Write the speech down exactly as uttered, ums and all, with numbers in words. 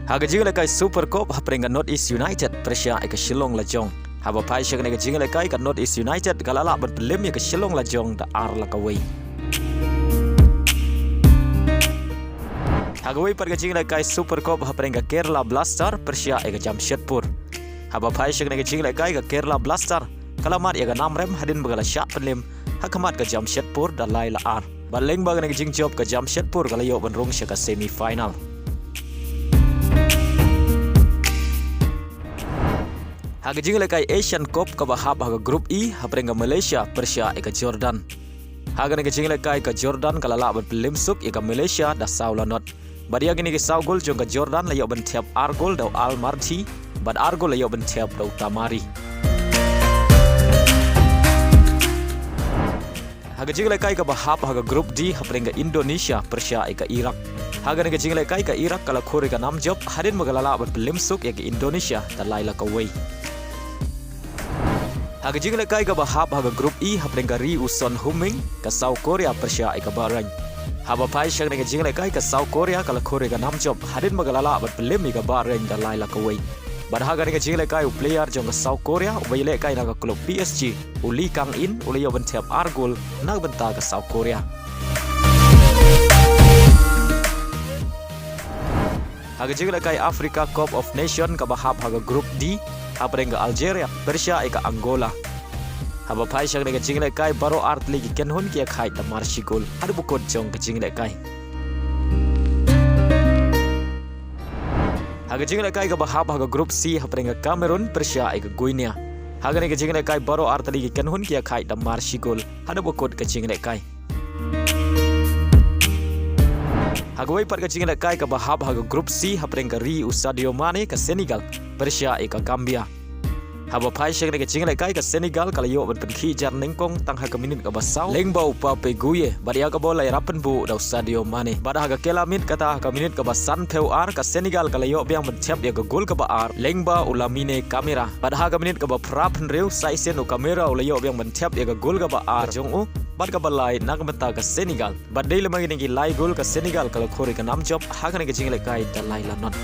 Ha ka jingïalehkai Super Cup hapdeng ka North East United pyrshah ïa ka Shillong Lajong. Haba phai sha kane ka jingïalehkai ka North East United ka la lah ban pynlem ïa ka Shillong Lajong da ar la kawei. Ha kawei pat ka jingïalehkai Super Cup hapdeng ka Kerala Blaster pyrshah ïa ka Jamshedpur. Haba phai sha kane ka jingïalehkai ka Kerala Blaster ka la mad ïa ka nam rem hadien ba ka la shah pynlem ha khmat ka Jamshedpur da lai la ar. Bad lyngba kane ka jingjop ka Jamshedpur ka la ïoh ban rung sha ka semi final. Ha ka jingïalehkai Asian Cup kaba hap ha ka Group E hapdeng ka Malaysia pyrshah ïa ka Jordan. Ha kane ka jingïalehkai ka Jordan ka la lah ban pynlem suk ïa ka Malaysia da saw la not. Bad ïa kine ki saw gol jong ka Jordan la ïoh ban thep ar gol da u Al Marti bad ar gol la ïoh ban thep da u Tamari. Ha ka jingïalehkai kaba hap ha ka Group D hapdeng ka Indonesia pyrshah ïa ka Iraq. Ha kane ka jingïalehkai ka Iraq ka la khur ïa ka nam jop hadien ba ka la lah ban pynlem suk ïa ka Indonesia da lai la kawei. Ha ka jingïalehkai kaba hap ha ka Group E hapdeng ka ri u Son Heung-min ka South Korea pyrshah ïa ka Bahrain. Haba phai sha kane ka jingïalehkai ka South Korea ka la khur ïa ka nam jop hadien ba ka la lah ban pynlem ïa ka Bahrain da lai la kawei. Bad ha kane ka jingïalehkai u player jong ka South Korea uba ïalehkai na ka klub P S G u Lee Kang-in u la ïoh ban thep ar gol na ka bynta ka South Korea. Ha ka jingïalehkai Africa Cup of Nation kaba hap ha ka Group D hapdeng ka Algeria pyrshah ïa ka Angola. Haba phai sha kane ka jingïalehkai baroh artylli ki kynhun ki ïakhaid da mar shi gol haduh ba kut jong ka jingïalehkai. Ha ka jingïalehkai kaba hap ha ka Group C hapdeng ka Cameroon pyrshah ïa ka Guinea. Ha kane ka jingïalehkai baroh artylli ki kynhun ki ïakhaid da mar shi gol haduh ba kut ka jingïalehkai. Ha kawei pat ka jingïalehkai kaba hap ha ka Group C hapdeng ka ri u Sadio Mane ka Senegal pyrshah ïa ka Gambia. Haba phai sha kane ka jingïalehkai ka Senegal ka la ïoh ban pynkhih jar nyngkong tang ha ka minit kaba saw lyngba u Pape Gueye bad ïa kaba la ïarap pynbuh da u Sadio Mane. Bad ha ka kylla miet kata ha ka minit kaba sanphew ar ka Senegal ka la ïoh biang ban thep ïa ka gol kaba ar lyngba u Lamine Camara. Bad ha ka minit kaba phra phew shisien u Camara u la ïoh biang ban thep ïa ka gol kaba ar jong u bad kaba lai na ka bynta ka Senegal. Bad dei lem bad kine ki lai gol ka Senegal ka la khur ïa ka nam jop ha kane ka jingïalehkai da lai la not.